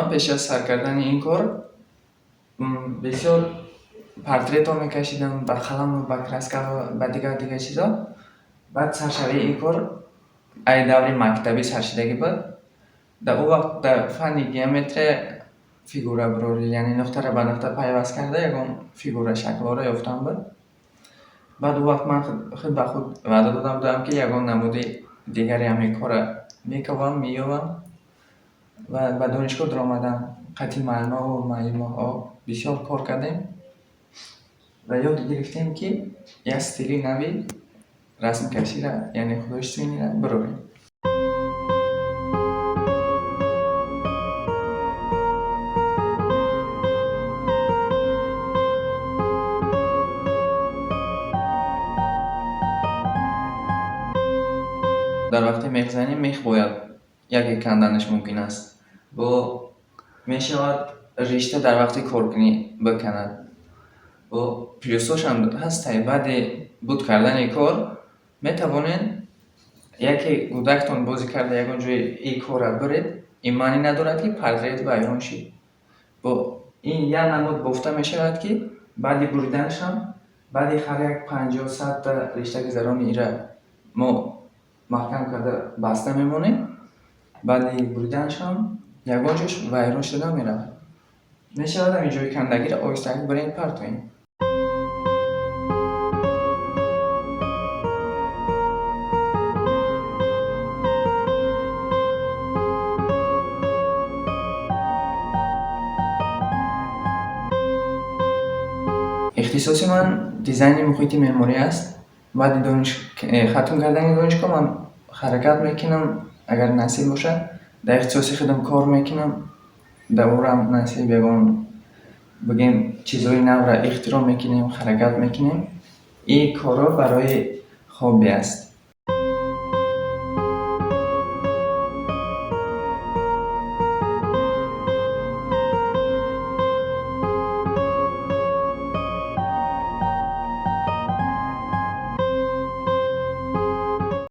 Ман пеш аз сар кардани ин кор бисёр портретҳо мекашидам ба қаламу ба краскаҳо, ба дигар дигар чизҳо. Баъд саршавии ин кор ай даври мактабӣ саршидагӣ буд. Дар он вақт дар фанни геометрия фигура бирорӣ, яъне нуқтаро ба нуқта пайваст карда ягон фигура шаклҳоро ёфтан буд. Баъд он вақт ман худ ба худ ваъда дода будам, ки ягон намуди дигари ҳамин корро мекобам, меёбам. Ва ба донишгоҳ даромадам. Қатъи муаллимаву муаллимаҳо бисёр кор кардем ва ёд гирифтем, ки як стили нави расмкаширо, яъне художественныйро бирорем. Дар вақти мехзанӣ мех бояд яке канданаш мумкин аст. Бо мешавад ришта дар вақти коркунӣ биканад. Бо плюсҳошам ҳастай. Баъди буд кардани кор метавонед яке гудактон бозӣ карда ягон ҷои ин корро биред, ин маънӣ надорад, ки портрет вайрон шид. Бо ин як намуд бофта мешавад, ки баъди буриданашам, баъди ҳар як 50-100-та ришта гузарони ира мо маҳкам карда баста мемонем, баъди буриданашам ягон ҷош вайрон шуда намеравад. Мешавад ҳамин ҷои кандагиро оҳистак бирем, партоем. Ихтисоси ман дизайни муҳити меъморӣ аст. Баъди хатм кардани донишгоҳ ман ҳаракат мекунам, агар насиб бошад, дар ихтисоси худам кор мекунам. Дар орам насиб ягон, бигем, чизҳои навро ихтироъ мекунем, ҳаракат мекунем. Ин корҳо барои хобби аст.